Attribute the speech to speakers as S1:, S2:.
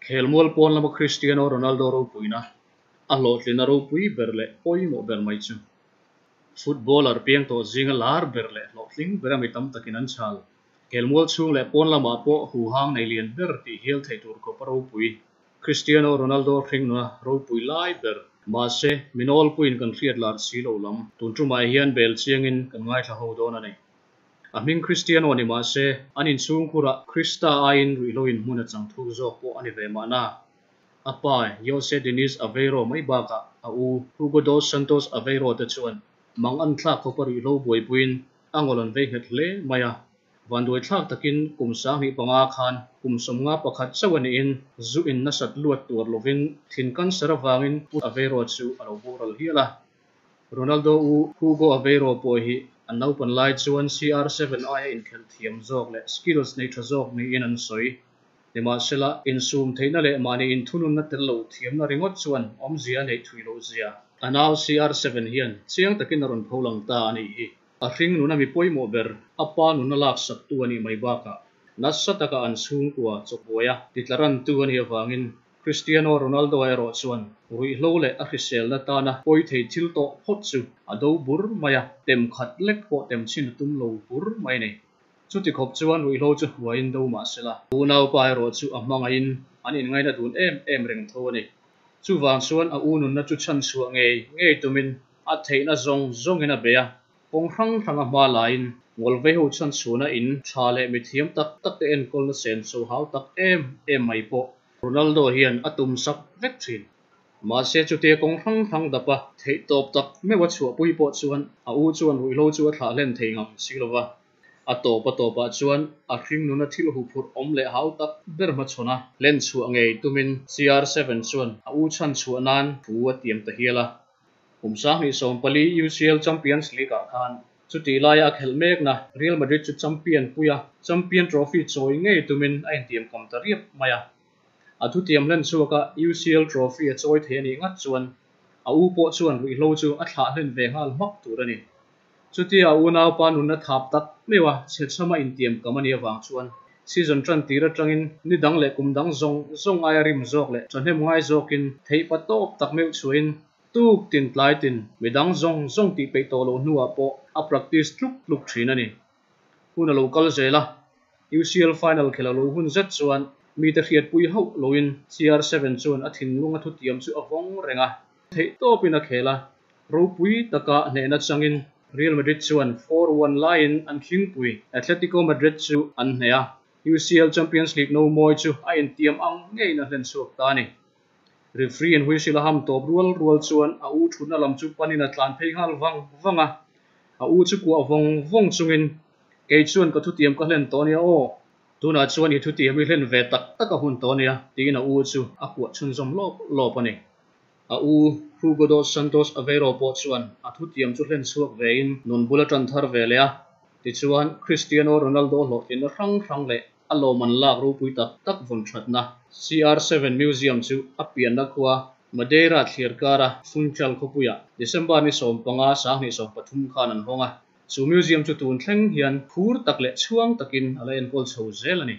S1: Khelmual pawn lama Cristiano Ronaldo ropuina a hlawhtlina ropui ber leh pawimawh ber mai chu footballer piang tawh zinga lar ber leh hlawhtling bera mi tam takin an chhal. Khelmual chhung leh pawn lamah pawh huhang nei lian ber tih hial theih tur khawpa ropui Cristiano Ronaldo hringnuna ropui lai ber. Mahse, mi nawlpuiin kan hriat lar si lo lam tun tumah hian bel chiangin kan ngaithla ho dawn a ni. A hming Cristiano ni mah se, an inchhungkhurah Krista aiin ruihhloin hmun a chang thuk zawk pawh a ni ve mahna. A pa Jose Diniz Aveiro mai bakah a u Hugo dos Santos Aveiro te chuan mang an thlak khawpa ruihhlo buaipuiin a ngawl an vei nghet hle mai a. Vanduaithlak takin kum 2005 khan kum 51 chauh a niin zu in nasat luat tuar lovin thin cancer avangin Pu Aveiro chu a lo boral hial a. Ronaldo u Hugo Aveiro pawh hi an naupan lai chuan CR7 aia inkhelh thiam zawk leh skills nei tha zawk niin an sawi. Nimahsela, insum theihna leh mahni inthununna tel lo thiamna ringawt chuan awmzia a neih thui loh zia a nau CR7 hian chiang takin a rawn pho lang ta a nih hi. A hring nuna mi pawimawh ber a pa nuna laksaktu a nih mai bakah nasa taka an chhungkua chawkbuaia titlarantu a nih avangin Cristiano Ronaldo erawh chuan ruihhlo leh a hriselna tana pawi thei thil tawh phawt chu a do bur mai a, tem khat lek pawh tem chhin a tum lo bur mai a ni. Chuti khawp chuan ruihhlo chu huaiin do mah se la, unaupa erawh chu a hmangaihin an inngaina dun em em reng tho a ni. Chuvang chuan a u nunna chu chhanchhuah ngei ngei tumin a theihna zawng zawngin a bei a, kawng hrang hranga hma laiin Ngawlveiho chhanchhuahna in tha leh mithiam tak tak te enkawlna sen chho hau tak em em mai pawh Ronaldo hian a tum sak vek thin. Mahse chutia kawng hrang hrang dapa theihtawp tak meuh a chhuahpui pawh chuan a u chuan ruihhlo chu a thlah hlen thei ngang si lova. A tawp a tawpah chuan a hring nuna thil huphurh awm leh hau tak ber hmachhawn a hlen chhuah ngei tumin CR7 chuan a u chhanchhuah nan thu a tiam ta hial a. Kum 2014 UCL Champions League-ah khan chutih laia a khelh mekna Real Madrid chu champion puia Champion Trophy chawi ngei tumin a intiam kam ta riap mai a. A thutiam hlen chhuaka UCL Trophy a chawi thei a nih ngat chuan a u pawh chuan ruihhlo chu a thlah hlen ve nghal hmak tur a ni. Chutia a unaupa nunna thap tak meuh a chhechhama intiam kam a nih avang chuan season tan tir atangin ni dang leh kum dang zawng zawng aia rim zawk leh thahnem ngai zawkin theih pa tawp tak meuh chhuahin tuk tin tlai tin midang zawng zawng tih peih tawh loh hnuah pawh a practice tluk tluk thin a ni. Hun a lo kal zel a, UCL final khelh a lo hun zet chuan mite hriatpui hauh loin CR7 chuan a thinlung a thutiam chu a vawng reng a, theih tawpin a khel a, ropui taka hnehna changin Real Madrid chuan 4-1 laiin an khingpui Atletico Madrid chu an hneh a, UCL Champions League no mawi chu a intiam ang ngeiin a hlen chhuak ta a ni. Referee in whistle a ham tawp rual rual chuan a u thutna lam chu panin a tlan phei nghal vang vang a, a u chu kuah vawng vawng chungin, Kei chuan ka thutiam ka hlen tawh ania aw, tunah chuan i thutiam i hlen ve tak tak a hun tawh ania, tiin a u chu a kuah chhunzawm lawp lawp a ni. A u Hugo dos Santos Aveiro pawh chuan a thutiam chu hlen chhuak vein nun bul a tan thar ve leh a, tichuan Cristiano Ronaldo hlawhtlinna hrang hrang leh a lawmman lak ropui tak tak vawn thatna CR7 Museum chu a pianna khua Madeira thlir kara Funchal khawpuiah December ni 15 2013 khan an hawng a, chu museum chu tun thleng hian phur tak leh chhuang takin a la enkawl chho zel a ni.